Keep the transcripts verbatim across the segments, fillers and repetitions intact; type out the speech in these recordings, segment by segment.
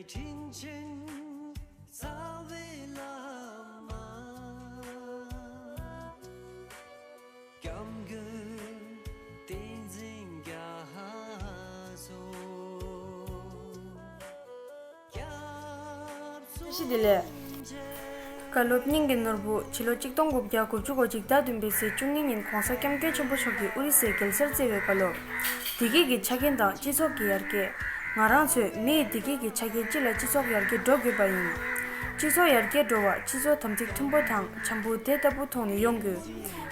དྲིན་ཅན་རྩ་བའི་བླ་མ། སྐྱབས་མགོན་བསྟན་འཛིན་རྒྱ་མཚོ། བཀྲ་ཤིས་བདེ་ལེགས། བཀའ་སློབ་སྙིང་གི་ནོར་བུ། ཕྱི་ལོ་ཆིག་སྟོང་དགུ་བརྒྱ་དགུ་བཅུ་གོ་གཅིག་ཟླ་བདུན་པའི་ཚེས་བཅུ་གཉིས་ཉིན་གོང་ས་སྐྱབས་མགོན་ཆེན་པོ་མཆོག་གིས་ཨོ་རི་སའི་རྒྱལ་སར་བསྩལ་བའི་བཀའ་སློབ། བདེ་སྐྱིད་ཀྱི་ཆ་རྐྱེན་དང་སྤྱི་ཚོགས་ཀྱི་ཡར་རྒྱས། ང་རང་ཚོས་མིའི་བདེ་སྐྱིད་ཀྱི་ཆ་རྐྱེན་གཅིག་ལ་སྤྱི་ཚོགས་ཡར་རྒྱས་འགྲོ་དགོས་པ་ཡིན། སྤྱི་ཚོགས་ཡར་རྒྱས་འགྲོ་བར་སྤྱི་ཚོགས་དམ་ཚིག་མཐུན་པོ་དང་འཆམ་པོ་དེ་ལྟ་བུ་ཐོག་ནས་ཡོང་དགོས།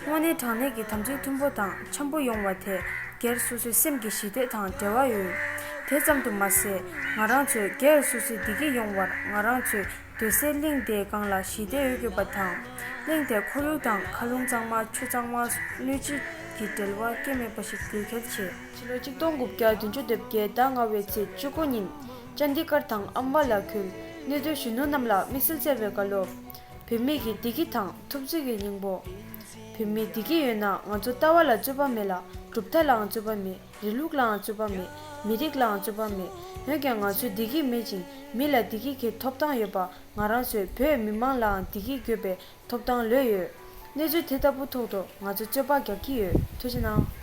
དངོས་གནས་དྲང་གནས་ཀྱི་དམ་ཚིག་མཐུན་པོ་དང་འཆམ་པོ་ཡོང་བ་དེ་སྒེར་སོ་སོའི་སེམས་ཀྱི་ཞི་བདེ་དང་འབྲེལ་བ་ཡོད། དེ་ཙམ་དུ་མ་ཟད། ང་རང་ཚོས་སྒེར་སོ་སོའི་བདེ་སྐྱིད་ཡོང་བར་ང་རང་ཚོས་སྡོད་སའི་གླིང་དེའི་སྒང་ལ་ཞི་བདེ་ཡོད་དགོས་པ་དང་། གླིང་དེ་ཁོར་ཡུག་དང་མཁའ་རླུང་གཙང་མ་ཆུ་གཙང་མ་སྣོད་བཅུད་ཀྱི་འབྲེལ་བ་སྐྱེ་མེད་པ་ཞིག་དགོས་གལ་ཆེ། ཕྱི་ལོ་ཆིག་སྟོང་དགུ་བརྒྱ་བདུན་ཅུ་དོན་བརྒྱད་ཟླ་ལྔ་པའི་ཚེས་བཅུ་དགུ་ཉིན་ཅན་ཌི་གྷར་དང་ཨམ་བྷ་ལ་ཁུལ་གནད་དོན་གཞོན་ནུ་རྣམས་ལ་དམིགས་བསལ་བསྩལ་བའི་བཀའ་སློབ། བོད་མི་གི་བདེ་སྐྱིད་དང་ཐུབ་ཚོད་ཀྱི་སྙིང་པོ། བོད་མི་བདེ་སྐྱིད་ཡོད་ན་ང་ཚོ་ལྟ་བ་ལ་རྩོད་པ་མེད་ལ་གྲུབ་མཐའ་ལའང་རྩོད་པ་མེད། རིང་ལུགས་ལའང་རྩོད་པ་མེད། མི་རིགས་ལའང་རྩོད་པ་མེད། འོན་ཀྱང་ང་ཚོའི་བདེ་སྐྱིད་མེད་ཅིང་མི་ལ་བདེ་སྐྱིད་ཀྱི་ཐོབ་ཐང་ཡོད་པ་ང་རང་ཚོའི་བོད་མི་མང་ལའང་བདེ་སྐྱིད་དགོས་པའི་ཐོབ་ཐང་ལོས་ཡོད། གནས་ཚུལ་དེ་ལྟ་བུ་ཐོག་ཏུ་ང་ཚོ་རྩོད་པ་རྒྱག་གི་ཡོད། ཐུགས་རྗེ་གནང་།